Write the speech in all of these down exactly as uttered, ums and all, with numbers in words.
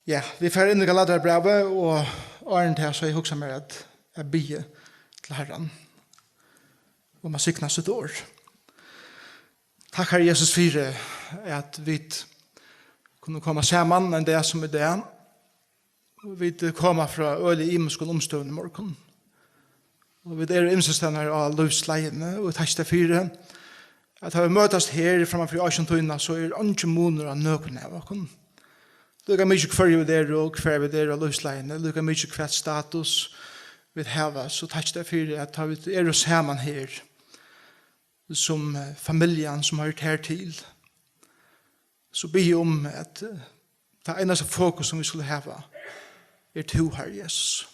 Ja, vit fara inn í Galatarabrævið, og áðrenn tað, so eg hugsi mær at, at biðja til Harran um at signa sítt orð. Takk, Harri Jesus, fyri at vit kunnu koma saman ein dag sum í dag. Vit koma frá øgiliga ymiskum umstøðum í morgun. Og vit eru ymsastaðni á lívsleiðini, og takk tær fyri, at tá vit møtast her framman fyri ásjón tína, so er eingin munur á nøkrum av okkum. Líka mikið hvørji vit eru og hvar vit eru á lívsleiðini, líka mikið hvat status vit hava, so takk tær fyri, at tá vit eru saman her, sum, eh, familjan, sum hoyrir tær til, so biði eg um, at, eh, tað einasta fokus, sum vit skulu hava, er tú, Harri Jesus.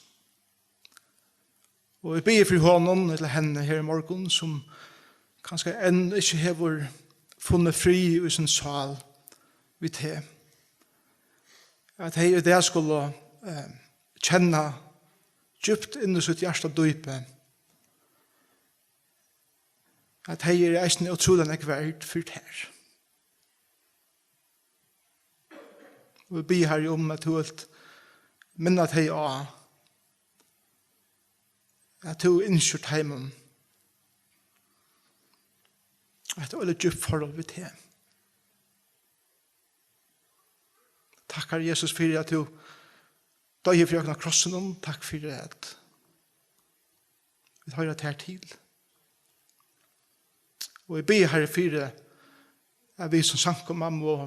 Og eg biði fyri honum ella henni her í morgun, sum kanska enn ikki hevur funnið frið í sín sál við teg. At tey í dag skulu, eh, kenna djúpt inn í sítt hjarta dýpi, at tey eru eisini ótrúliga nógv verd fyri tær. Og vit biðja, Harri, um, at tú vilt minna tey á, at tú ynskir teimum eitt øgiliga djúpt forhold við teg. Takk, Harri Jesus, fyri at tú doyði fyri okkum á krossinum. Takk fyri at vit hoyra tær til. Og eg biði, Harri, fyri at vit sum samkoma mugu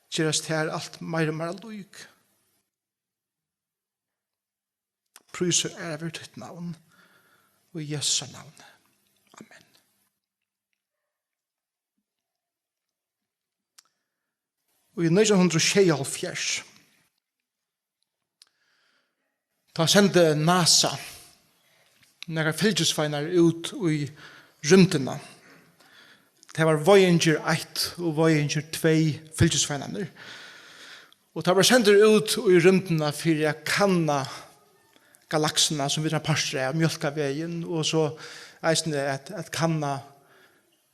gerast tær alt meira og meira lík. Prísað og ærað verði títt navn, í Jesu navni. Amen. Og í nítjan hundrað og sjeyoghálvfjerðs, tá sendi NASA nakrar fylgisveinar út í rúmdina. Tað var Voyager eitt og Voyager tvey fylgisveinarnir. Og tað var sendur út í rúmdina fyri at kanna galaksina, sum vit eru partur av, Mjólkavegin, og so eisini at, at kanna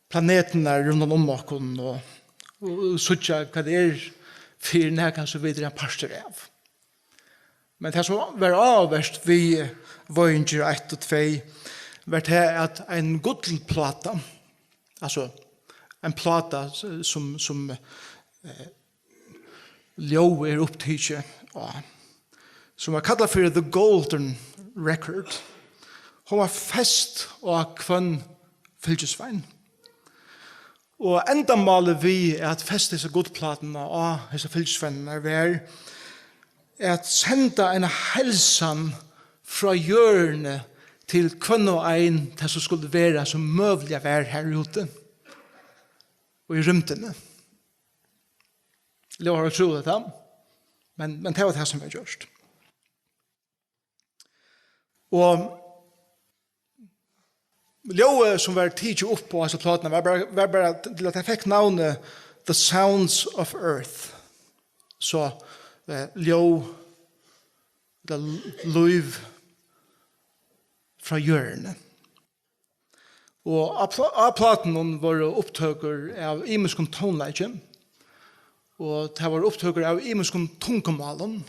planetirnar rundan um okkum og, og, og síggja, hvat tað er fyri nakað, sum vit eru partur av. Men tað, sum var áhugavert við Voyager eitt og tvey, var tað, at ein gullpláta, altso ein pláta, sum, sum, eh, ljóð er upptikið á, sum var kallað fyri The Golden Record, hon var fest á hvønn fylgisvein. Og endamálið við at festa hesa gullplátuna á hesar fylgisveinarnar var at senda eina heilsan frá jørðini til hvønn og ein, tað sum skuldi vera, sum møguliga var har úti og í rúmdini. Ljóðar ótrúligt, ja? Men, men tað var tað, sum var gjørt. Og ljóðið, sum var tikið upp á hesa plátuna, var bara, var bara til, at tað fekk navnið The Sounds of Earth. So, eh, ljóð, ella l-, lív frá jørðini. Og á pl-, á plátunum vóru upptøkur av ymiskum tónleiki, og tað vóru upptøkur av ymiskum tungumálum.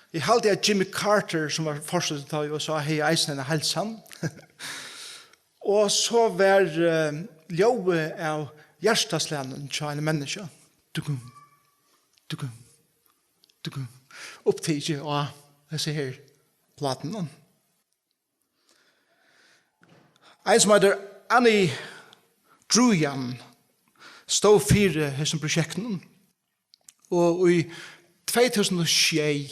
Eg haldi, at Jimmy Carter, sum var forseti tá í U S A, hevði eisini eina heilsan. Og so var, eh, ljóðið av hjartaslagnum hjá einum menniskja. Dugum, dugum, dugum. Upptikið á hesi her plátunum. Ein sum eitur Annie Druyan stóð fyri hesum prosjektinum, og í tvey túsund og sjey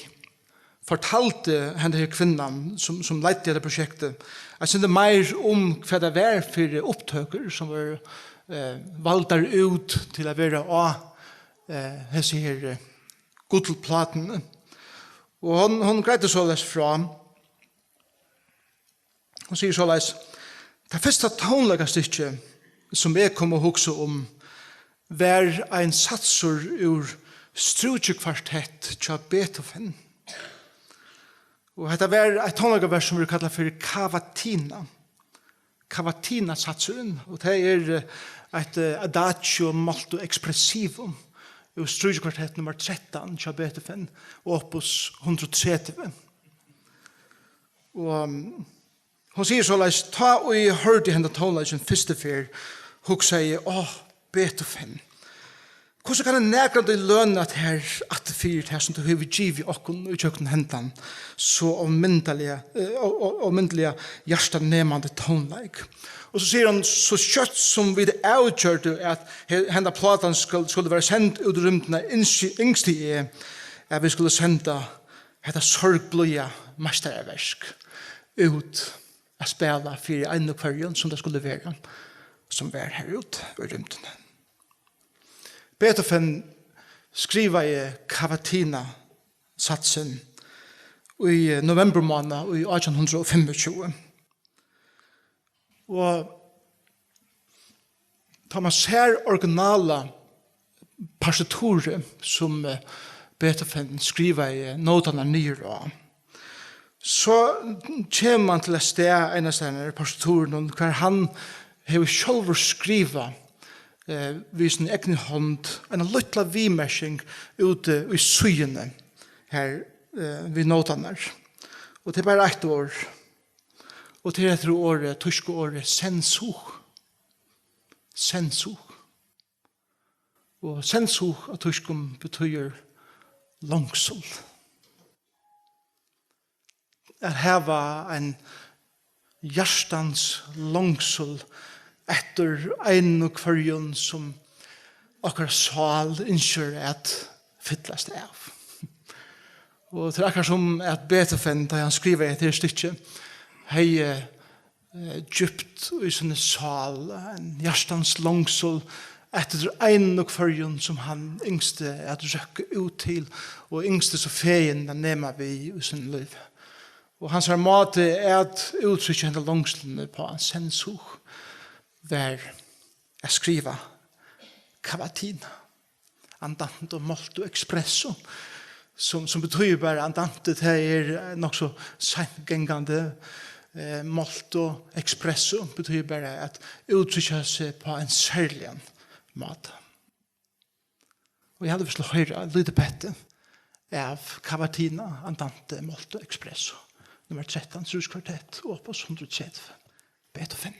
fortaldi henda her kvinnan, sum, sum leiddi hetta prosjektið, eitt sindur meir um, hvat tað var fyri upptøkur, sum vóru, eh, valdar út til at vera á, eh, hesi her, eh, gullplátuni. Og hon, hon greiddi soleiðis frá. Hon sigur soleiðis: "Tað fyrsta tónleikastykkið, sum eg kom at hugsa um, var ein satsur úr strúkikvartett hjá Beethoven. Og hetta var eitt tónleikaverk, sum verður kallað fyri Cavatina. Cavatina-satsurin, og tað er, eh, eitt, eh, adagio molto espressivo, úr Strúkikvartett nummar trettan hjá Beethoven, opus hundrað og tretivu. Og, um, hon sigur soleiðis: "Tá ið eg hoyrdi hendan tónleikin fyrstu ferð, hugsaði eg: Á, Beethoven, hvussu kann eg nakrantíð løna tær aftur fyri tað, sum tú hevur givið okkum í gjøgnum hendan so ómyndaliga, eh, ó-, ó-, ómyndaliga hjartanemandi tónleik?" Og so sigur hon: "So skjótt sum vit avgjørdu, at he-, henda plátan skal, skuldi vera send út í rúmdina, ynski-, ynskti eg, at vit skuldu senda hetta sorgblíða meistaraverk út at spæla fyri einum og hvørjum, sum tað skuldi vera, sum var har úti í rúmdini." Beethoven skrivaði Cavatina-satsin í novembermánað í átjan hundrað og fimmogtjúgu. Og tá man sær originala partiturið, sum, eh, Beethoven skrivaði nótarnar niður á, so kemur man til eitt stað, einastaðni í partiturinum, hvar hann hevur sjálvur skrivað, eh, við síni egnu hond, eina lítla viðmerking úti í síðuni her, eh, við nótarnar. Og tað er bara eitt orð. Og tað er hetta orðið, týska orðið Sehnsucht. Sehnsucht. Og Sehnsucht á týskum betýðir longsul. At hava ein hjartans longsul eftir einum og hvørjum, sum okkara sál ynskir at fyllast av. Og tað er akkurát sum at Beethoven, tá hann skrivaði hetta her stykki, hevði, eh, djúpt í síni sál ein hjartans longsul eftir einum og hvørjum, sum hann ynskti at røkka út til, og ynskti so fegin at nema við í sínum lívi. Og hansara máti at úttrykkja henda longsulin uppá, Sehnsucht, var at skriva Cavatina, andante molto expresso, sum, sum betýðir bara, andante, tað er nokk so seintgangandi, eh, molto expresso betýðir bara at úttrykkja seg á ein serligan máta. Og eg haldi, vit skulu hoyra eitt lítið petti av Cavatina, andante molto expresso, nummar trettan, Strúkikvartett, opus hundrað og tretivu, Beethoven.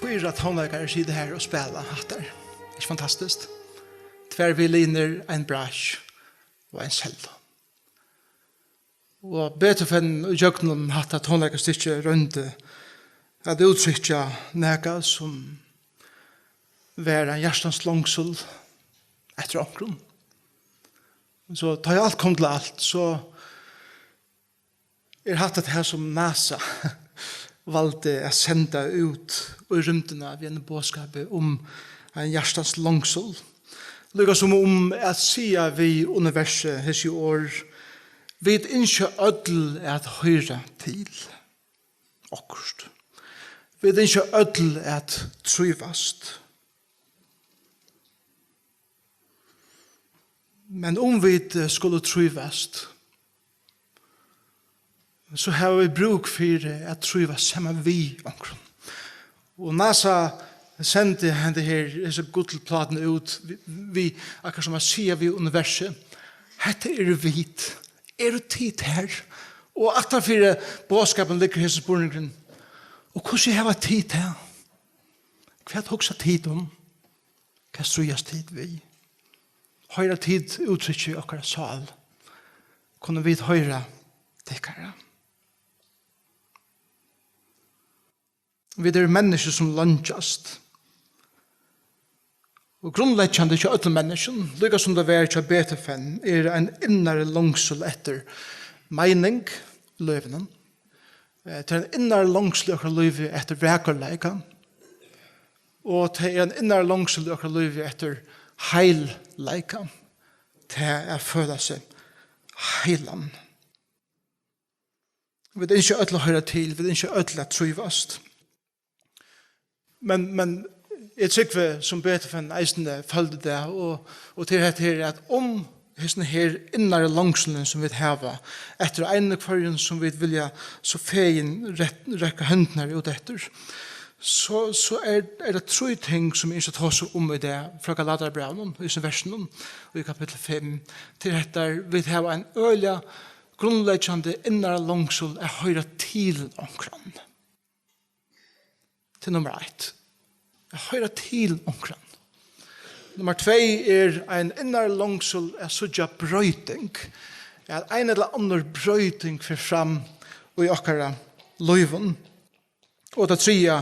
Fýra tónleikarar sita her og spæla hattar. Ikki fantastiskt? Tvær violinir, ein brass og ein cello. Og Beethoven í gjøgnum hatta tónleikastykkið royndi at úttrykkja nakað, sum var ein hjartans longsul eftir onkrum. So tá ið alt kom til alt, so er hatta tað, sum NASA valdi at senda út í rúmdina við einum boðskapi um ein hjartans longsul. Líka sum um at siga við universið hesi orð: Vit ynskja øll at hoyra til okkurt. Vit ynskja øll at trívast. Men um vit, eh, skulu trívast, so hava vit brúk fyri at trívast saman við onkrum. Og NASA sendi henda her, hesa gullplátuna út við, við, akkurát sum at siga við universið: Hetta eru vit. Eru tit her? Og aftanfyri boðskapin liggur hesin spurningurin: Og hvussu hava tit tað? Hvat hugsa tit um? Hvat stríðast tit við? Hoyra tit úttrykki í okkara sál? Kunnu vit hoyra tykkara? Vit eru menniskju sum leingjast. Og grundleggjandi hjá øllum menniskjum, líka sum tað var hjá Beethoven, er ein innari longsul eftir meining í lívinum. Eh, tað er ein innari longsul í okkara lívi eftir vakurleika. Og tað er ein innari longsul í okkara lívi eftir heilleika. Tað er at føla seg heilan. Vit ynskja øll at hoyra til, vit ynskja øll at trívast. Men, men eg trúgvi, sum Beethoven eisini føldi tað, og, og til hetta her, at um hesin her innari longsulin, sum vit hava, eftir einum og hvørjum, sum vit vilja so fegin rett, rekka høndurnar út eftir, so, so er, er tað trý ting, sum eg ynskja at tosa um í dag, frá Galatiabrævinum, í hesum versinum, í kapittul fimm. Til hetta, vit hava ein øgiliga grundleggjandi innari longsul at hoyra til onkran. Til nummar eitt. At hoyra til onkran. Nummar tvey er ein innari longsul at síggja broyting. At ein ella annar broyting fer fram í okkara lívum. Og tað triðja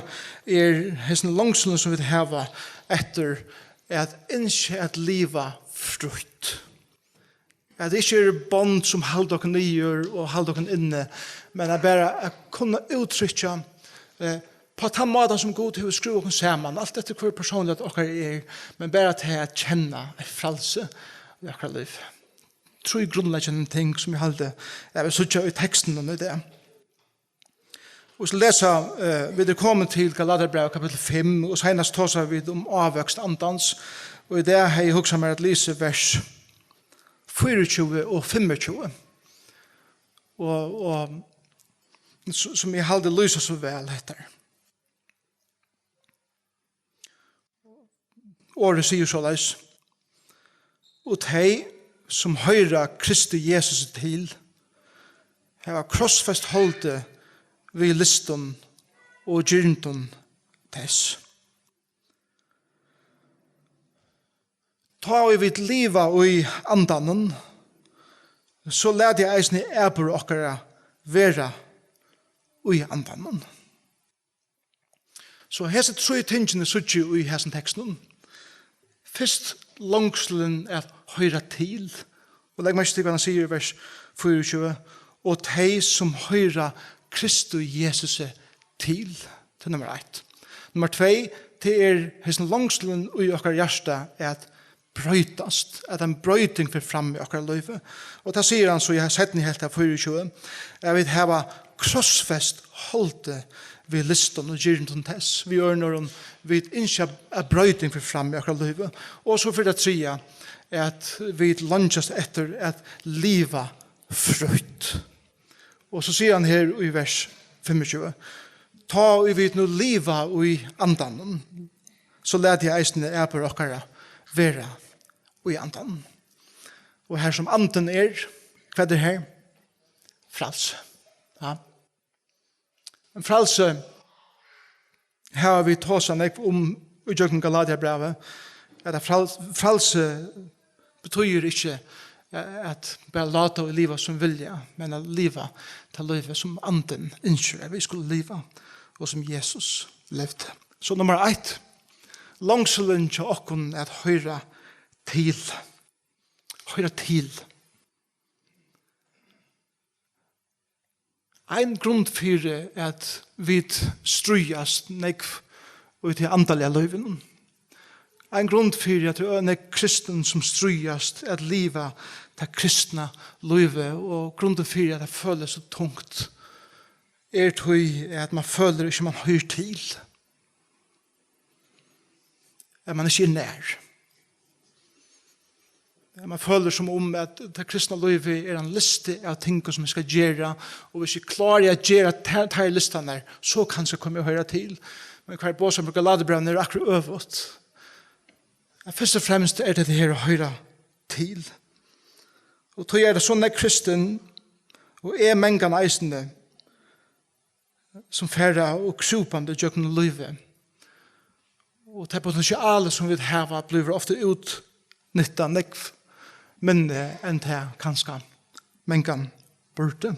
er hesin longsulin, sum vit hava eftir at ynskja at liva frítt. At tað ikki eru bond, sum halda okkum niður og halda okkum inni, men at bara at kunna úttrykkja, eh, á tann mátan, sum Gud hevur skrúvað okkum saman, alt eftir hvør persónligheit okkara er, men bara tað at kenna eitt frælsi í okkara lív. Trý grundleggjandi ting, sum eg haldi, eg vil síggja í tekstinum í dag. Og so lesa, eh, vit eru komin til Galatiabrævið kapittul fimm, og seinast tosaðu vit um ávøkst andans, og í dag hevði eg hugsað mær at lesa vers fýraogtjúgu og fimmogtjúgu, og, og s-, sum eg haldi lýsa so væl hetta. Orðið sigur soleiðis: Og tey, sum hoyra Kristi Jesusi til, hava krossfest holdið við lystum og girndum tess. Tá ið vit liva í Andanum, so latið eisini atburð okkara vera í Andanum. So hesi trý tingini síggi í hesum tekstinum. Fyrst longsulin at hoyra til. Og legg merki til, hvat hann sigur í vers fýraogtjúgu: Og tey, sum hoyra Kristi Jesusi til. Tað er nummar eitt. Nummar tvey, tað er hesin longsulin í okkara hjarta at broytast, at ein broyting fer fram í okkara lívi. Og tað sigur hann so í seinnu helvt av fýraogtjúgu, at vit hava krossfest holdið við lystum og girndum tess. Við øðrum orðum, vit ynskja, at broyting fer fram í okkara lívi. Og so fyri tað triðja, at vit leingjast eftir at liva frítt. Og so sigur hann her í vers fimmogtjúgu: Tá ið vit nú liva í Andanum, so latið eisini atburð okkara vera í Andanum. Og har sum Andin er, hvat er har? Frælsi. Ja. Men frælsi hava vit tosað nógv um í gjøgnum Galatiabrævið, at frælsi, frælsi betýðir ikki, eh, at bara lata og liva sum vilja, men at liva tað lívið, sum Andin ynskir, at vit skulu liva, og sum Jesus livdi. So nummar eitt, longsulin hjá okkum at hoyra til. Hoyra til. Ein grund fyri, at vit stríðast nógv í tí andaliga lívinum. Ein grund fyri, at tað eru nógv kristin, sum stríðast at liva tað kristna lívið, og grundin fyri, at tað følist so tungt, er tí, at man følir ikki, man hoyrir til. At man ikki er nær. At man følir sum um, at tað kristna lívið er ein listi av tingum, sum eg skal gera, og hvis eg klári at gera tær, tær listarnar, so kanska komi eg at hoyra til. Men hvat er boðskapið í Galatiabrævinum, er akkurát øvugt. At fyrst og fremst er tað her at hoyra til. Og tí er tað so nógv kristin, og eg mangan eisini, sum fara og krúpandi gjøgnum lívið. Og tað potentialið, sum vit hava, blívur ofta útnyttað nógv minni enn tað kanska mangan burdi.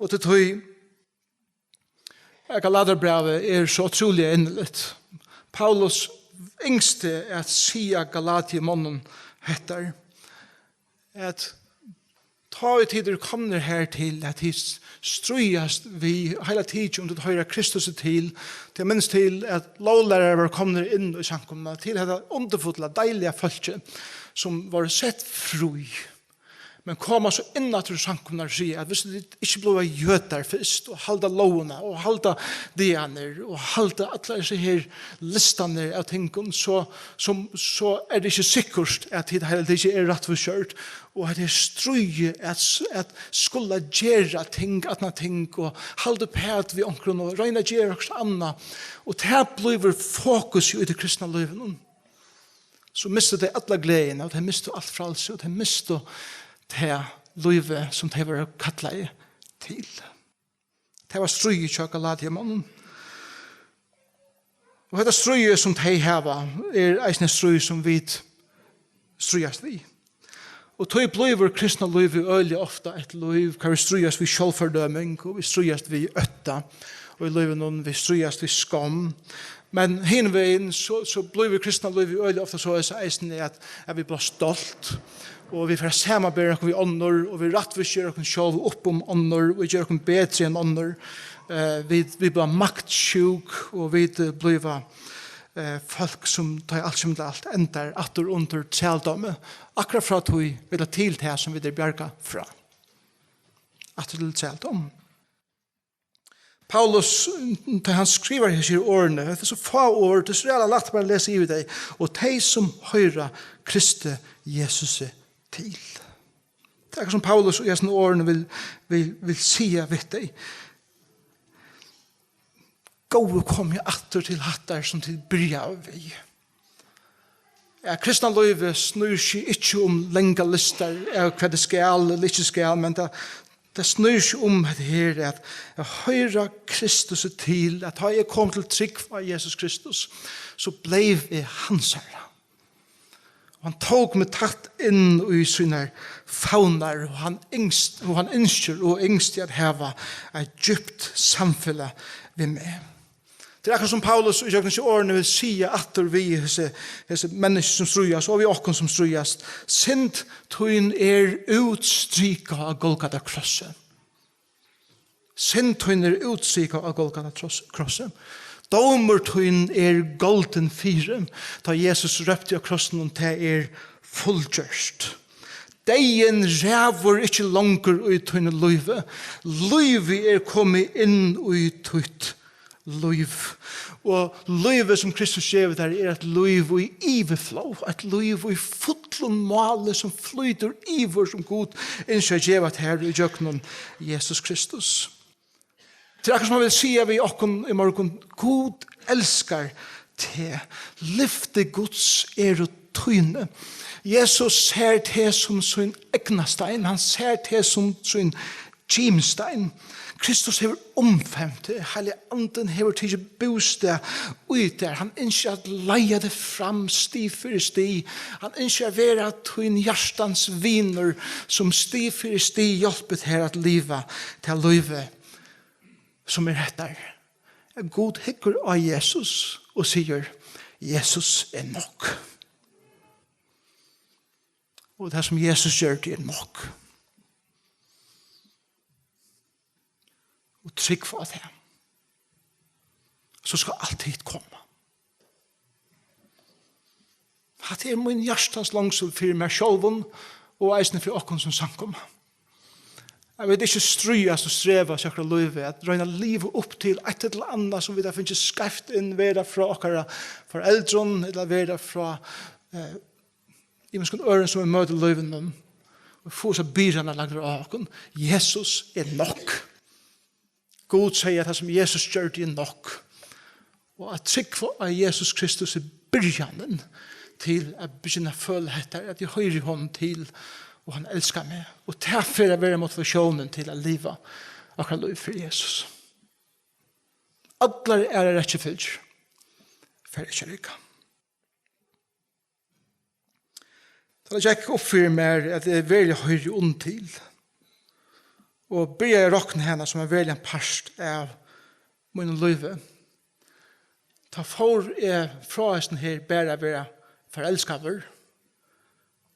Og til tí at Galatiabrævið er so ótrúliga inniligt. Paulus ynskti at siga Galatiamonnum hetta, at tá ið tit eru komnir her til, at tit stríðast við heila tikið, um tit hoyra Kristus til, tí eg minnist til, at lóglærarar vóru komnir inn í samkomuna, til hetta undurfulla, deiliga fólkið, sum vóru sett frí, men koma so inn aftur í samkomuna og siga, at viss tit ikki blíva jødar fyrst, og halda lógina, og halda dagarnar, og halda allar hesar her listarnar av tingum, so, so, so er tað ikki sikkurt, at tit heila tikið eru rættvísgjørd. Og at her stríðið at, at skula gera ting, aðrar ting, og halda uppat við onkrum, og royna at gera okkurt annað. Og tað blívur fokus í tí kristna lívinum. So mistu tey alla gleðina, og tey mistu alt frælsi, og tey mistu tað lívið, sum tey vóru kallaði til. Tað var stríðið hjá Galatiamonnum. Og hetta stríðið, sum tey hava, er eisini eitt stríð, sum vit stríðast við. Og tí blívur kristna lívið øgiliga ofta eitt lív, har vit stríðast við sjálvfordøming, og vit stríðast við ótta, og í lívinum vit stríðast við skomm. Men hin vegin, so, so blívur kristna lívið øgiliga ofta soleiðis eisini, at, at vit blíva stolt, og vit fara at samanbera okkum við onnur, og vit rættvísgera okkum sjálv upp um onnur, og gera okkum betri enn onnur. Eh, vit, vit blíva maktsjúk, og vit, eh, blíva, eh, fólk, sum, tá ið alt kemur til alt, endar aftur undir trældómi. Akkurát frá tí, ella til tað, sum vit eru bjargað frá. Aftur til trældóm. Paulus, tá hann skrivar hesi orðini, hetta er so fá orð, tað er so ræðuliga lætt bara at lesa yvir tey, og tey, sum hoyra Kristi Jesusi til. Tað er akkurát sum Paulus í hesum orðum vil, vil, vil siga við tey. Góðu, komið aftur til hattar, sum tit byrjaðu við. Ja, kristna lívið snýr seg ikki um langar listar av hvat eg skal ella ikki skal, men tað, tað snýr seg um hetta her, at, at hoyra Kristus til, at tá eg kom til trúgv á Jesus Kristus, so bleiv eg hansara. Og hann tók meg tætt inn í sínar favnar, og hann ynskti, og hann ynskir og ynskti at hava eitt djúpt samfelag við meg. Tað er akkurát sum Paulus í gjøgnum hesi orðini vil siga aftur við hesi, hesi menniskju sum stríðast, og við okkum sum stríðast. Synd tín er útstrikað á Golgata krossi. Synd tín er útstrikað á Golgata kross-, krossi. Dómur tín er goldin fyri, tá Jesus rópti á krossinum: "Tað er fullgjørt." Deyðin ræður ikki longur í tíni lívi. Lívið er komið inn í títt lív. Og lívið, sum Kristus gevur tær, er eitt lív í yvirflóð, eitt lív í fullum máli, sum flýtur yvir, sum Gud ynskir at geva tær í gjøgnum Jesus Kristus. Tað er akkurát sum hann vil siga við okkum í morgun: Gud elskar teg. Lyfti Guds eru tíni. Jesus sær teg sum sín eygnastein. Hann sær teg sum sín gimstein. Kristus hevur umfevnt teg. Heilagi Andin hevur tikið bústað í tær. Hann ynskir at leiða teg fram stig fyri stig. Hann ynskir at vera tín hjartans vinur, sum stig fyri stig hjálpir tær at liva tað lívið, sum er hetta. Gud hyggur á Jesus og sigur: "Jesus er nokk." Og tað, sum Jesus gjørdi, er nokk. Og trúgv á tað. So skal alt hitt koma. Hatta er mín hjartans longsul fyri mær sjálvum og eisini fyri okkum sum samkoma. At vit ikki stríðast og streva í okkara lívi, at royna at liva upp til eitt ella annað, sum vit hava fingið skeivt inn, vera frá okkara foreldrum, ella vera frá, eh, ymiskum øðrum, sum vit møta í lívinum, og fáa so byrðarnar lagdar á okkum. Jesus er nokk. Gud segði, at tað, sum Jesus gjørdi, er nokk. Og at trúgva á Jesus Kristus er byrjanin til at begynna at føla hetta, at eg hoyri honum til, og hann elskar meg. Og tað fer at vera motivatiónin til at liva okkara lív fyri Jesus. Allar aðrar rækkifylgjur fara ikki at rigga. Og tað gekk upp fyri mær, at eg veruliga hoyri undir til. Og byrjaði at rokna hana sum ein veruligan part av mínum lívi. Tá fór eg frá hesum her bara at vera forelskaður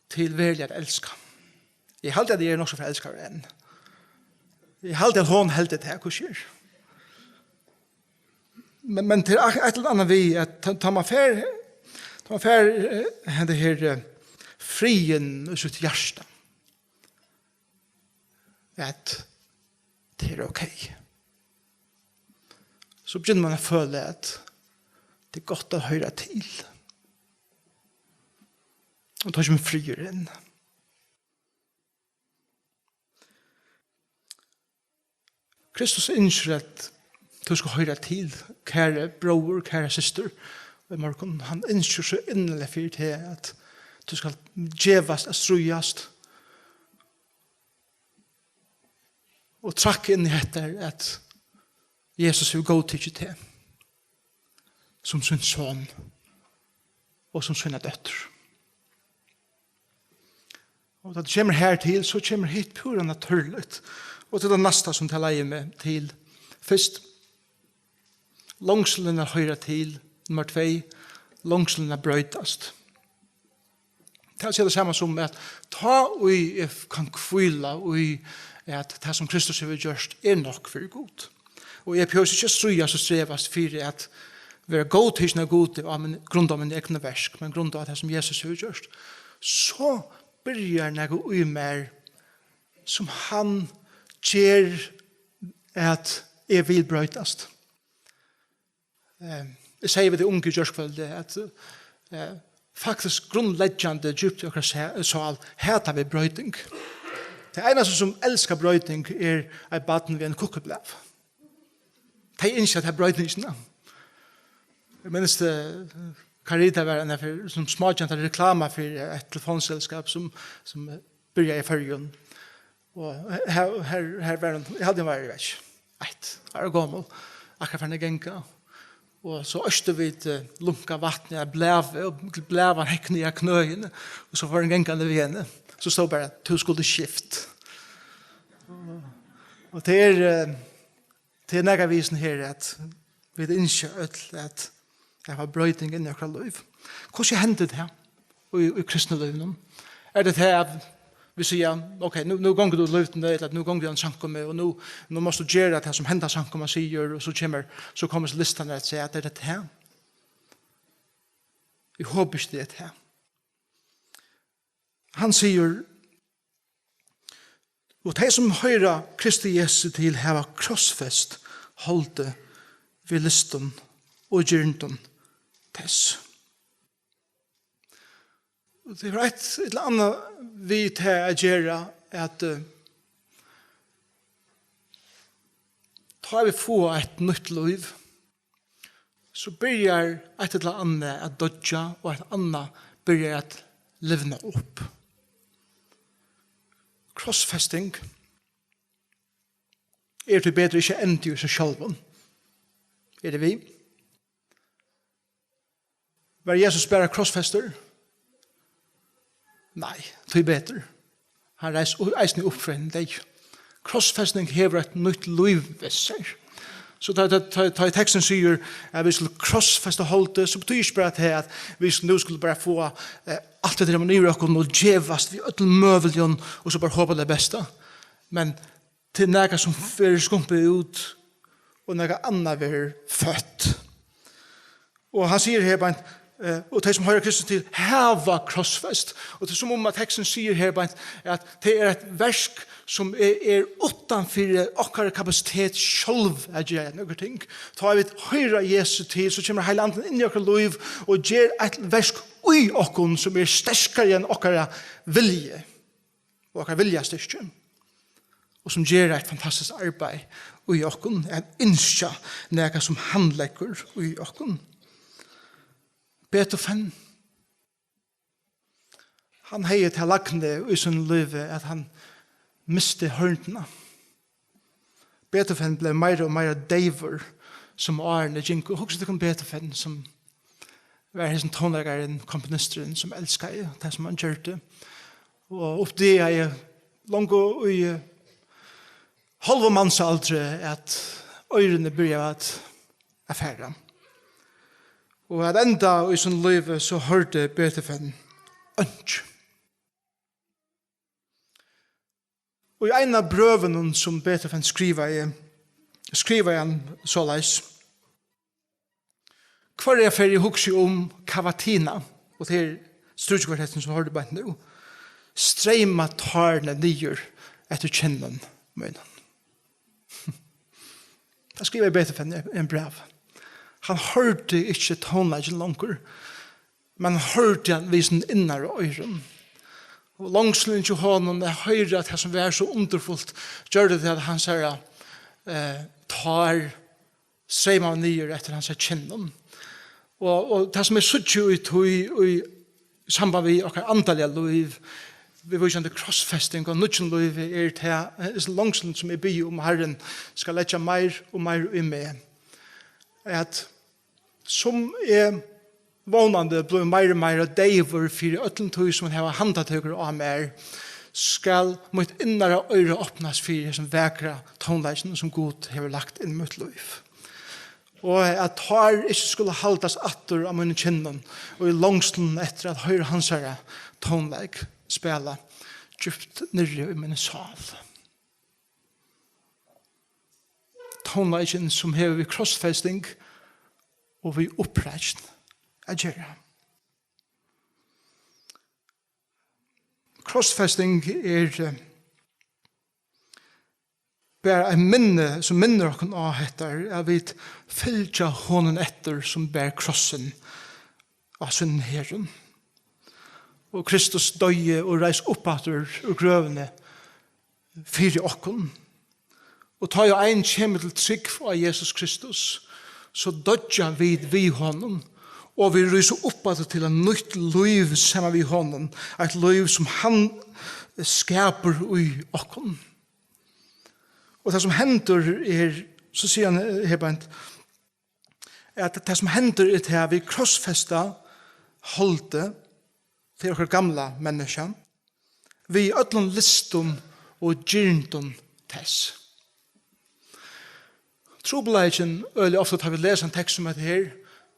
til veruliga at elska. Eg haldi, at eg eri nokk so forelskaður enn. Eg haldi, at hon heldur tað, hvussu er. Men, men til eitt, eitt ella annað við, at tá, tá man fær, tá man fær, eh, henda her, eh, friðin í sítt hjarta, at tað er ok. So begynnar man at føla, at tað er gott at hoyra til. Og tá kemur friðurin. Kristus ynskir, at tú skal hoyra til, kæri bróðir, kæra systir. Og í morgun, hann ynskir so inniliga fyri teg, at tú skal gevast at stríðast og trakka inn í hetta, at Jesus hevur góðtikið teg sum sín son og sum sína dóttur. Og tá tú kemur her til, so kemur hitt púra natúrligt. Og til tað næsta, sum tað leiðir meg til. Fyrst, longslin at hoyra til. Nummar tvey, longslin at broytast. Tað er tað sama sum, at tá ið eg kann hvíla í, at tað, sum Kristus hevur gjørt, er nokk fyri Gud. Og eg behøvi ikki at stríðast og strevast fyri at vera góðtikin av Gudi á mín, grund á míni egnu verk, men grund á tað, sum Jesus hevur gjørt. So byrjar nakað í mær, sum hann ger, at eg vil broytast. Eh, eg segði við tey ungu í gjárkvøldið, at, eh, faktiskt grundleggjandi djúpt í okkara sa-, sál hata vit broyting. Tað einasta sum elskar broyting er eitt barn við ein kukkublað. Tey ynskja ta broytingina. Eg minnist, eh, Carita var ein av fyri, sum smágenta reklama fyri eitt telefonselskap sum, sum byrjaði í Føroyum. Og her, her, her var hon, eg haldi, hon var, eg veit ikki, eitt ár gomul, akkurát farin at ganga. Og so oystu vit, eh, lunka vatnið av blaði, og blaðan hekk niður á knøini, og so fór hon gangandi við henni. So stóð bara: "Tú skuldi skift." Og, og tað er, eh, tað er nakað við hesum her, at vit ynskja øll at, at fáa broyting inn í okkara lív. Hvussu hendir tað í, í kristna lívinum? Er tað tað, at vit siga: "Ok, nú, nú gongur tú í lívdini, ella nú gongur tú í ein samkomu, og nú, nú mást tú gera tað, sum henda samkoma sigur," og so kemur, so koma listarnir, at siga, at er tað tað? Eg hopi ikki, tað er tað. Hann sigur: "Og tey, sum hoyra Kristi Jesu til, hava krossfest holdið við lystum og girndum tess." Og tað er eitt ella annað við tað at gera, at, eh, tá vit fáa eitt nýtt lív, so byrjar eitt ella annað at doyggja, og eitt annað byrjar at livna upp. Krossfesting er tíbetur ikki endi í seg sjálvum. Eru tit við? Var Jesus bara krossfestur? Nei, tíbetur. Hann reis u-, eisini upp frá hinum deyðu. Krossfesting hevur eitt nýtt lív við sær. So tá, tá, tá, tá tekstin sigur, at vit skulu krossfesta holdið, so betýðir ikki bara tað, at vit nú skulu bara fáa, eh, alt hetta her yvir okkum og gevast við øllum møguligum, og so bara hopa tað besta. Men tað er nakað, sum verður skumpað út, og nakað annað verður føtt. Og hann sigur her beint, eh, "Og tey, sum hoyra Kristus til, hava krossfest." Og tað er sum um, at teksturin sigur her beint, at tað er eitt verk, sum er, er uttan fyri okkara kapasitet sjálv at gera nøkur ting. Tá vit hoyra Jesu til, so kemur Heilagi Andin inn í okkara lív og ger eitt verk í okkum, sum er sterkari enn okkara vilji og okkara viljastyrki, og sum ger eitt fantastiskt arbeiði í okkum, at ynskja nakað, sum hann leggur í okkum. Beethoven, hann hevði ta lagnu í sínum lívi, at hann misti hoyrnina. Beethoven bleiv meira og meira deyvur, sum árini gingu. Hugsið tykkum Beethoven, sum var hesin tónleikarin, komponisturin, sum elskaði tað, sum hann gjørdi. Og uppdagaði longu í, eh, hálvum mansaldri, at oyruni byrjaðu at, at fara. Og at enda í sínum lívi, so hoyrdi Beethoven einki. Og í einum av brøvunum, sum Beethoven skrivaði, skrivaði hann soleiðis: Hvørja ferð eg hugsi um Cavatina, og tað er strúkikvartettin, sum hoyrdi beint nú, streyma tárini niður eftir kinnum mínum. Tað skrivaði Beethoven í ein bræv. Hann hoyrdi ikki tónleikin longur, men hann hoyrdi hann við sínum innaru oyrum. Og longslin hjá honum at hoyra tað, sum var so undurfult, gjørdi tað, at hansara, eh, tár streymaðu niður eftir hansara kinnum. Og, og tað, sum eg síggi í tí, í samband við okkara andaliga lív, viðvíkjandi krossfesting og nýggjum lívi, er tað, eh, longslin, sum eg biði um, Harrin skal leggja meir og meir í meg, at sum eg vónandi blívi meir og meir deyvur fyri øllum tí, sum hava handatøkur á mær, skal mítt innara oyra opnast fyri hesum vakra tónleikinum, sum Gud hevur lagt inn í mítt lív. Og at tár ikki skulu haldast aftur á mínum kinnum, og í longslunum eftir at hoyra hansara tónleik spæla djúpt niðri í míni sál. Tónleikin, sum hevur við krossfesting og við uppreisn at gera. Krossfesting er, eh, bara eitt minni, sum minnir okkum á hetta, at vit fylgja honum eftir, sum ber krossin á sínum herðum. Og Kristus doyði og reis upp aftur úr grøvini fyri okkum. Og tá ið ein kemur til trúgv á Jesus Kristus, so doyggja vit við honum, og vit rísa upp aftur til eitt nýtt lív saman við honum, eitt lív, sum hann skapar í okkum. Og tað, sum hendir, er, so sigur hann, eh, her beint, at tað, sum hendir, er tað, at vit krossfesta holdið, tað er okkara gamla menniskja, við øllum lystum og girndum tess. Trupulleikin, øgiliga ofta, tá vit lesa ein tekst sum hetta her,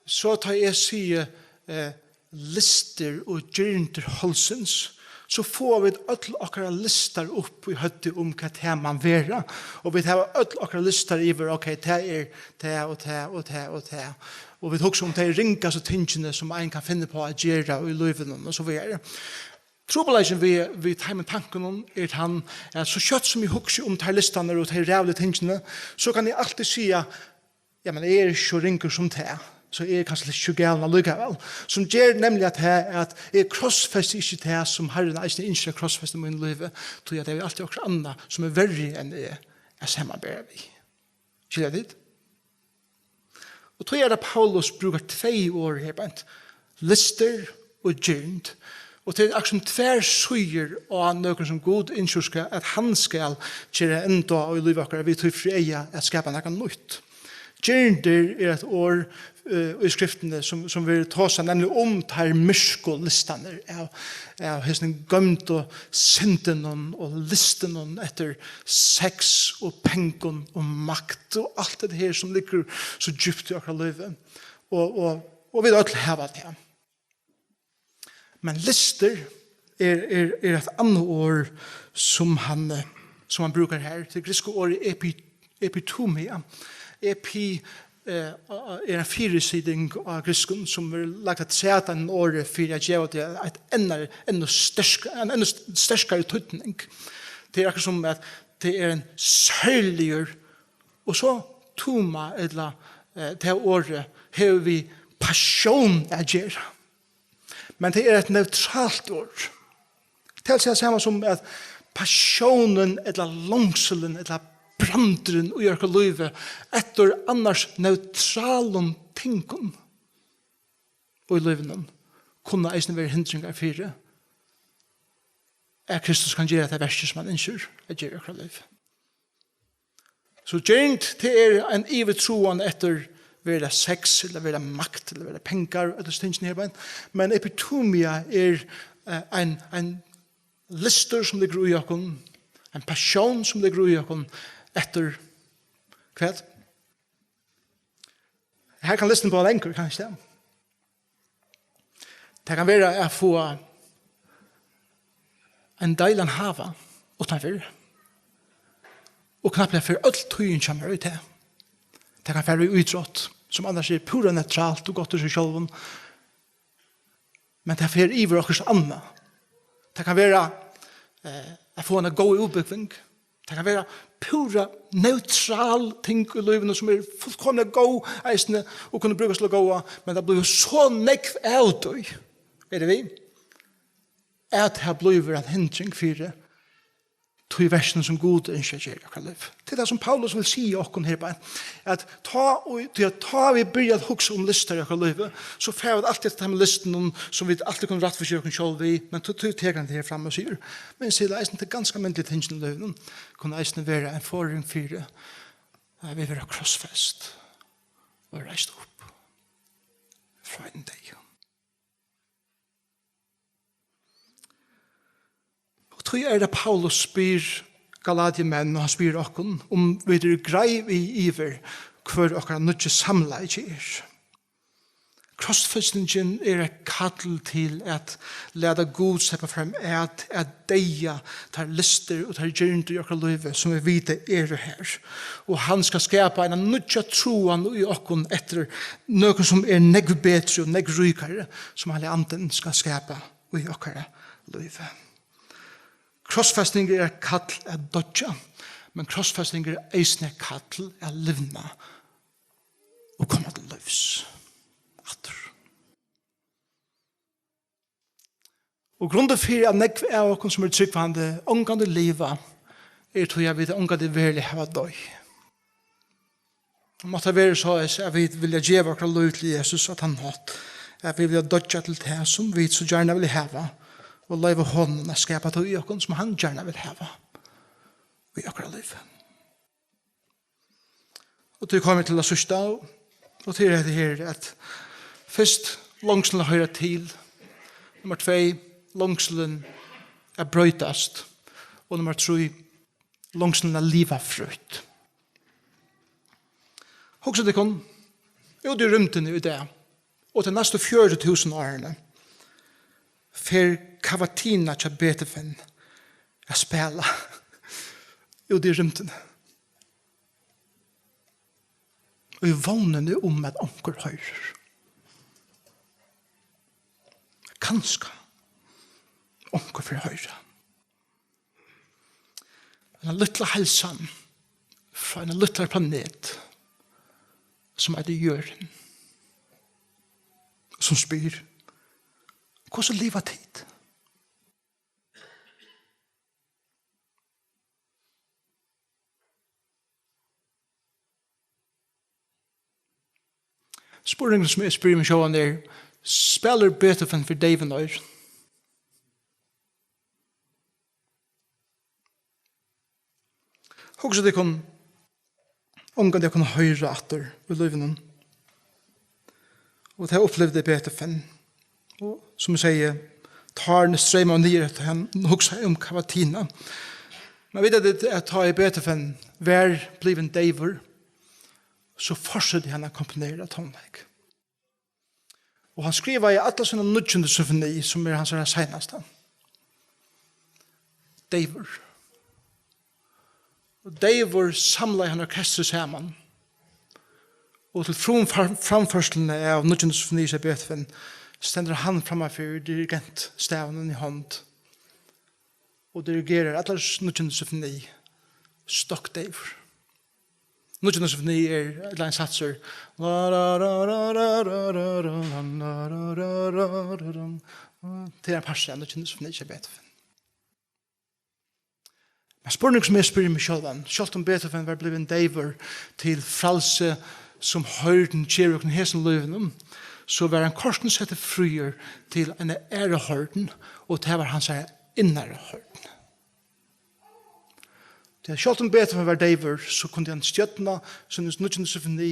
so tá eg sigi, eh, lystir og girndir holdsins, so fáa vit øll okkara listar upp í høvdið um, hvat tað man vera. Og vit hava øll okkara listar yvir, ok, tað er tað og tað og tað og tað. Og vit hugsa um tey ringastu tingini, sum ein kann finna upp á at gera í lívinum, og so víðari. Trupulleikin við, við teimum tankunum er tann, at so skjótt sum eg hugsi um teir listarnar og tey ræðuligu tingini, so kann eg altíð siga, ja, men eg eri ikki so ringur sum tað, so eg eri kanska ikki so galin allíkavæl. Sum ger nemliga tað, at eg krossfesti ikki tað, sum Harrin eisini ynskir at krossfesta í mínum lívi, tí at eg havi altíð okkurt annað, sum er verri enn eg, at samanbera við. Skilja tit? Og tí er tað, Paulus brúkar tvey orð her beint, lystir og girnd. Og tað er akkurát sum tvær síður á nøkrum, sum Gud ynskir skal, at hann skal gera enda í lívi okkara, við tí fyri eyga at skapa nakað nýtt. Girndir er eitt orð, eh, í skriftini, sum, sum verður tosað nemliga um teir myrku listarnar av, av hesum goymdu syndunum og lystunum eftir sex og pengum og makt og alt det her, sum liggur so djúpt í okkara lívi. Og, og, og vit øll hava tað. Men lystir er, er, er eitt annað orð, sum hann, eh, sum hann brúkar her. Tað griksku orðið epi-, epitomia. Epi, eh, er ein fyrisiting á grikskum, sum verður lagt afturat á orðið fyri at geva tað eitt enn, enn sterk-, ein enn sterkari týdning. Tað er akkurát sum at tað er ein serligur, og so tuma, ella, eh, tað orðið hevur við pasjón at gera. Men tað er eitt neutralt orð. Tað vil siga sama sum at pasjónin ella longsulin ella brandurin í okkara lívi eftir annars neutralum tingum í lívinum kunna eisini vera hindringar fyri, at Kristus kann gera tað verkið, sum hann ynskir at gera í okkara lív. So girnd, tað er ein yvirtráan eftir vera sex, ella vera makt, ella vera pengar, øll hesi tingini her, men, men epitomia er eh, ein, ein lystur, sum liggur í okkum, ein passion, sum liggur í okkum, eftir hvat? Her kann listin blíva langur, kann ikki tað? Tað kann vera at fáa ein deilan hava uttanfyri, og knappliga fer øll tíðin hjá mær í tað. Tað kann fara í ítrótt, sum annars er púra neutralt og gott í seg sjálvum, men tað fer yvir okkurt annað. Tað kann vera eh, at fáa eina góða útbúgving. Tað kann vera púra neutral ting í lívinum, sum er fullkomiliga góð eisini og kunnu brúkast til góða, men tað blívur so nógv av tí, eru tit við, at tað blívur ein hindring fyri tí verkinum, sum Gud ynskir at gera í okkara lív. Tað er tað, sum Paulus vil siga okkum her beint, at tá, og, tí at tá vit byrja at hugsa um listar í okkara lívi, so fara vit altíð eftir teimum listunum, sum vit altíð kunnu rættvísa okkum sjálv við, men tí, tí tekur hann tað her fram og sigur, men sigur eisini til ganske almindiligu tingini í lívinum, kunnu eisini vera ein forðing fyri, at vit verða krossfest og reist upp frá einum deyða. Og tí er tað Paulus spyr Galatiamenn, og hann spyr okkum, um vit eru greið við yvir, hvør okkara nýggi samleiki er. Krossfestingin er eitt kall til at lata Gud sleppa fram at, at deyða tær lystir og tær girndir í okkara lívi, sum vit vita eru her. Og hann skal skapa eina nýggja trúan í okkum eftir nøkrum, sum er nógv betri og nógv ríkari, sum Heilagi Andin skal skapa í okkara lívi. Krossfesting er eitt kall at doyggja, men krossfesting er eisini eitt kall at livna og koma til lívs aftur. Og grundin fyri, at nógv av okkum, sum eru trúgvandi, ongantíð liva, er tí, at vit ongantíð veruliga hava doyð. Og mátti tað vera so, at vit vilja geva okkara lív til Jesus á tann hátt, at vit vilja doyggja til tað, sum vit so gjarna vilja hava, og loyva honum at skapa tað í okkum, sum hann gjarna vil hava í okkara lív. Og tí komi eg til tað síðsta, og tí er hetta her, at fyrst longslin at hoyra til, nummar tvey, longslin at broytast, og nummar trý, longslin at liva frítt. Hugsið tykkum, úti í rúmdini í dag, og tey næstu fjøruti túsund árini, fer Cavatina hjá Beethoven at spæla úti í rúmdini. Í vónini um, at onkur hoyrir. Kanska onkur fer at hoyra. Eina lítla heilsan frá einum lítlari planet, sum eitur Jørðin, sum spyr: Hvussu liva tit? Spurningurin, sum eg spyrji meg sjálvan, er: Spælir Beethoven fyri deyvum oyrum? Hugsið tykkum, ongantíð at kunna hoyra aftur í lívinum. Og tað upplivdi Beethoven. Og sum eg segði, tárini streymaðu niður, at hann hugsaði um Cavatina. Men vita tit, at tá ið Beethoven var blivin deyvur, so fortsetti hann at komponera tónleik. Og hann skrivaði alla sína níggjundu symfoni, sum er hansara seinasta. Deyvur. Og deyvur samlaði hann orkestrið saman. Og til frumfar-, framførsluna av níggjundu symfoni hjá Beethoven stendur hann frammanfyri dirigentstavinum í hond og dirigerar allar níggjundu symfoni, stokkdeyvur. Níggjundu symfoni er ella ein satsur. Tað er ein partur av níggjundu symfoni hjá Beethoven. Men spurningurin, sum eg spyrji meg sjálvan, sjálvt um Beethoven var blivin deyvur til frælsi, sum hoyrdin gevur okkum í hesum lívinum, so var hann kortini settur fríur til eina aðra hoyrdn, og tað var hansara innara hoyrdn. Ja, sjálvt um Beethoven var deyvur, so kundi hann stjórna síni níggjundu symfoni,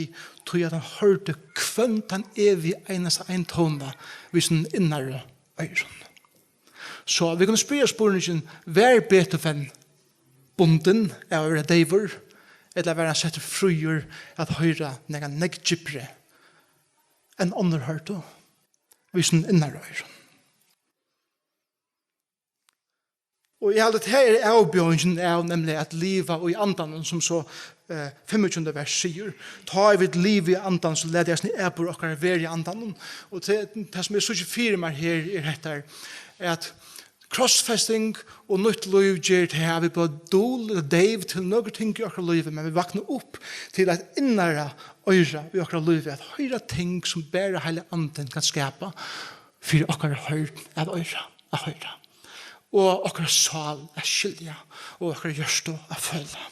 tí at hann hoyrdi hvønn tann evig einasta ein tóna við sínum innaru oyrum. So vit kunnu spyrja spurningin, var Beethoven bundin av at vera deyvur, ella var hann settur fríur at hoyra nakað nógv djúpri enn onnur hoyrdu við sínum innaru oyrum? Og eg haldi, at her er avbjóðingin av, nemliga at liva í andanum, sum so, eh, fimmogtjúgunda vers sigur. Tá ið vit liva í andanum, so lata eisini atburð okkara vera í andanum. Og tað, tað sum eg síggi fyri mær her, er hetta, at krossfesting og nýtt lív ger tað, at vit blíva dul ella deyv til nøkur ting í okkara lívi, men vit vakna upp til eitt innara oyra í okkara lívi, at hoyra ting, sum bara Heilagi Andin kann skapa fyri okkara hoyrn at oyra, at hoyra, og okkara sál at skilja, og okkara hjørtu at føla.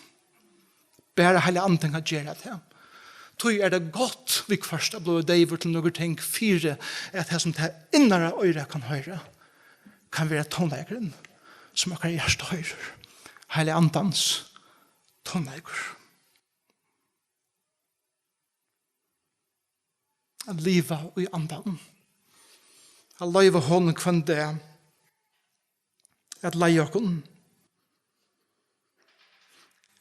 Bara Heilagi Andin kann gera tað. Tí er tað gott viðhvørt at blíva deyvur til nøkur ting, fyri at tað, sum tað innara oyrað kann hoyra, kann vera tónleikurin, sum okkara hjarta hoyrir. Heilaga Andans tónleikur. At liva í Andanum. At loyva honum hvønn dag at leiða okkum.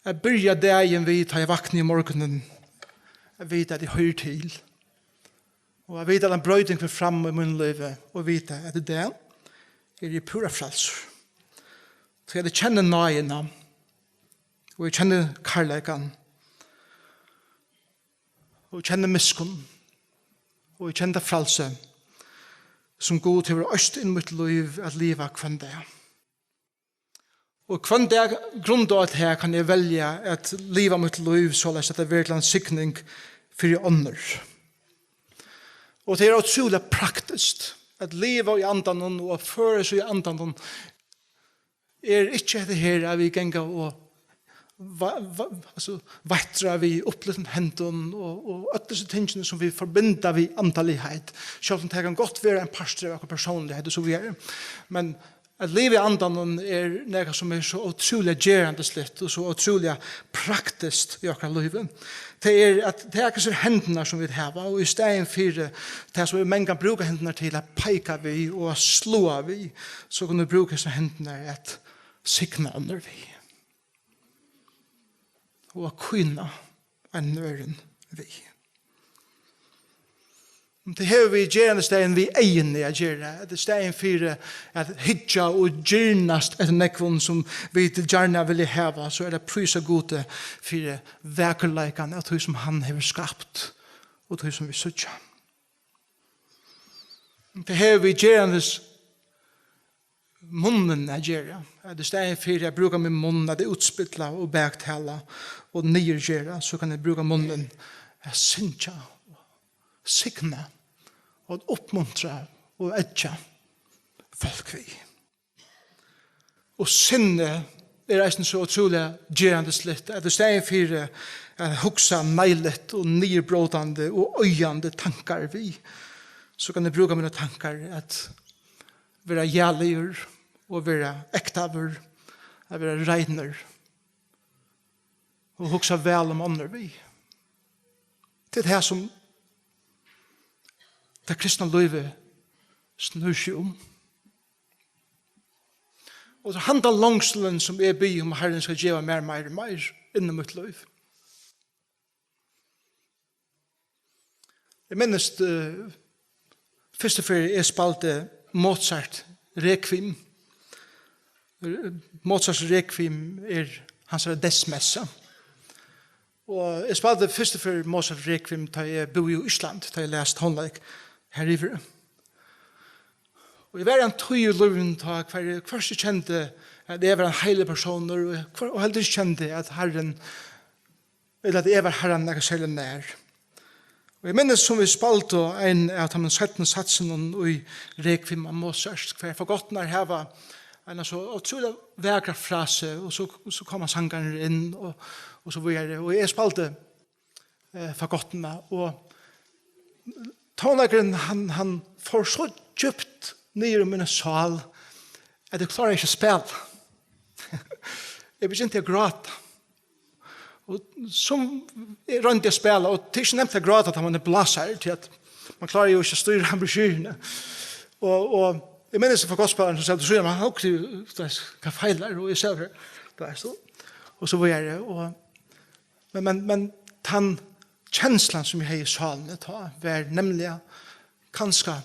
At byrja dagin við, tá eg vakni um morgunin, at vita, at eg hoyri til. Og at vita, at ein broyting fer fram í mínum lívi, og vita, at í dag eri eg púra frælsur. Tí at eg kenni náðina, og eg kenni kærleikan, og kenni miskunn, og eg kenni tað frælsi, sum Gud hevur oyst inn í mítt lív at liva hvønn dag. Og hvønn dag, grundað á tað, kann eg velja at liva mítt lív soleiðis, at tað verður til ein signing fyri onnur. Og tað er ótrúliga praktiskt at liva í Andanum og at føra seg í Andanum. Er ikki hetta her, at vit ganga og va-, va-, altso, veittra við upplivdum hendum og, og øll hesi tingini, sum vit forbinda við andaligheit. Sjálvt um tað kann gott vera ein partur av okkara persónligheit og so víðari. Men at liva í Andanum er nakað, sum er so ótrúliga gerandisligt og so ótrúliga praktiskt í okkara lívi. Tað er at taka hesar hendurnar, sum vit hava, og í staðin fyri tað, sum vit mangan brúka hendurnar til, at peika við og at sláa við, so kunnu vit brúka hesar hendurnar at signa onnur við. Og at kína ein øðrum við. Men tað hevur við gerandisdagin við eyguni at gera. At í staðin fyri at hyggja og girnast eftir nógvum, sum vit gjarna vilja hava, so er tað at prísa Gudi fyri vakurleikan av tí, sum hann hevur skapt, og tí, sum vit síggja. Tað hevur við gerandis munnin at gera. At í staðin fyri at brúka mín munn at útspilla og baktala og niðurgera, so kann eg brúka munnin at syngja, signa og uppmuntra og eggja fólk við. Og sinnið er eisini so ótrúliga gerandisligt, at í staðin fyri at hugsa neiliga og niðurbrótandi og oyðandi tankar við, so kann eg brúka mínar tankar at vera jaligur og vera ektaður, at vera reinur og hugsa væl um onnur við. Tað er tað, sum tað kristna lívið snýr seg um. Og so handa longslin, sum eg biði um, Harrin skal geva mær meir og meir inn í mítt lív. Eg minnist, eh, fyrstu ferð eg spældi Mozart Requiem. Mozart Requiem er hansara deyðsmessa. Og eg spældi fyrstu ferð Mozart Requiem, tá eg búði í Íslandi, tá eg las tónleik har yviri. Og eg var í eini tíð í lívinum, tá hvar eg hvørki kendi, at eg var ein heiligur persónur, og eg hvør-, og heldur ikki kendi, at Harrin, ella at eg var Harranum nakað serliga nær. Og eg minnist, sum vit spældu ein av teimum seinnu satsunum í Requiem av Mozart, hvar fagottirnar hava eina so ótrúliga vakra frasu, og so, so koma sangarnir inn, og, og so víðari. Og eg spældi, eh, fagottuna, og tónleikurin, hann, hann fór so djúpt niður í mína sál, at eg kláraði ikki at spæla. Eg begynti at gráta. Og sum eg royndi at spæla, og tað er ikki nemt at gráta, tá man er blásaður, tí at man klárar jo ikki at stýra brochure. Og, og eg minnist frá gospelspælaranum, sum sat við síðuna av mær, hann hugdi, tú veist, hvat feilar, og eg sá her, tú veist, og, og so var eg, og, men, men, men tann kenslan, sum eg hevði í sálini tá, var nemliga kanska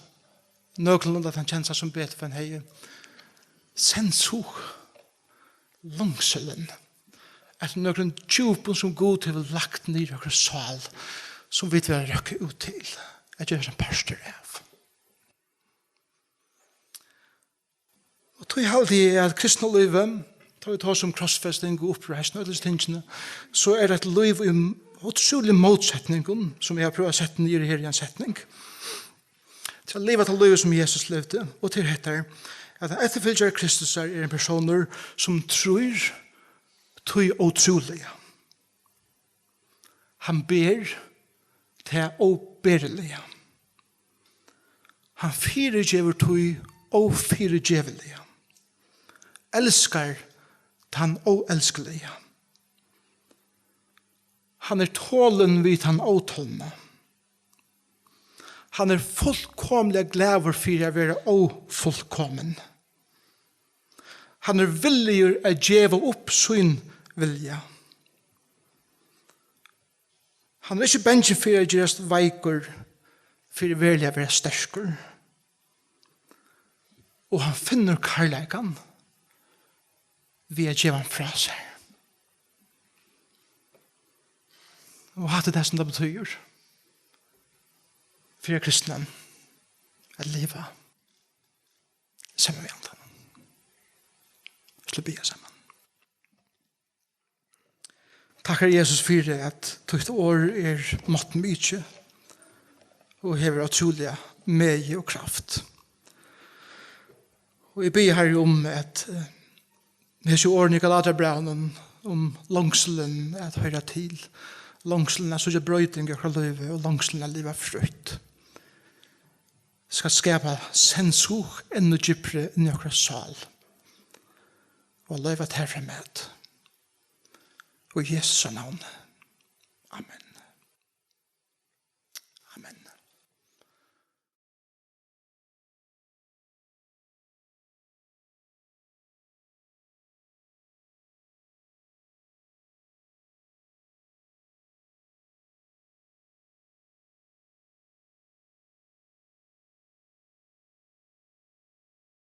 nøkulunda tann kenslan, sum Beethoven hevði. Sehnsucht, longsulin, at nøkrum djúpum, sum Gud hevur lagt niður í okkara sál, sum vit verða røkka út til at gera ein partur av. Og tí haldi eg, at kristna lívið, tá vit tosa um krossfesting og uppreisn og øll hesi tingini, so er eitt lív í ótrúligum mótsetningum, sum eg havi prøvað at seta niður her í ein setning. Til at liva tað lívið, sum Jesus livdi, og til hetta, at ein eftirfylgjari Kristusar er ein persónur, sum trýr tí ótrúliga. Hann ber tað óberiliga. Hann fyrigevur tí ófyrigeviliga. Elskar tann óelskiliga. Hann er tolin við tann ótolna. Hann er fullkomiliga glaður fyri at vera ófullkomin. Hann er villigur at geva upp sín vilja. Hann er ikki bangin fyri at gerast veikur, fyri veruliga at vera sterkur. Og hann finnur kærleikan við at geva hann frá sær. Og hatta er tað, sum tað betýðir fyri ein kristnan at liva saman við Andanum. Vit skulu biðja saman. Takk, Harri Jesus, fyri at títt orð er máttmikið og hevur ótrúliga megi og kraft. Og eg biði, Harri, um at, eh, hesi orðini í Galatiabrævinum um longsulin at hoyra til, longsulin at síggja broyting í okkara lívi og longsulin at liva frítt, skal skapa Sehnsucht enn djúpri inn í okkara sál og loyva tað framat. Og í Jesu navni. Amen.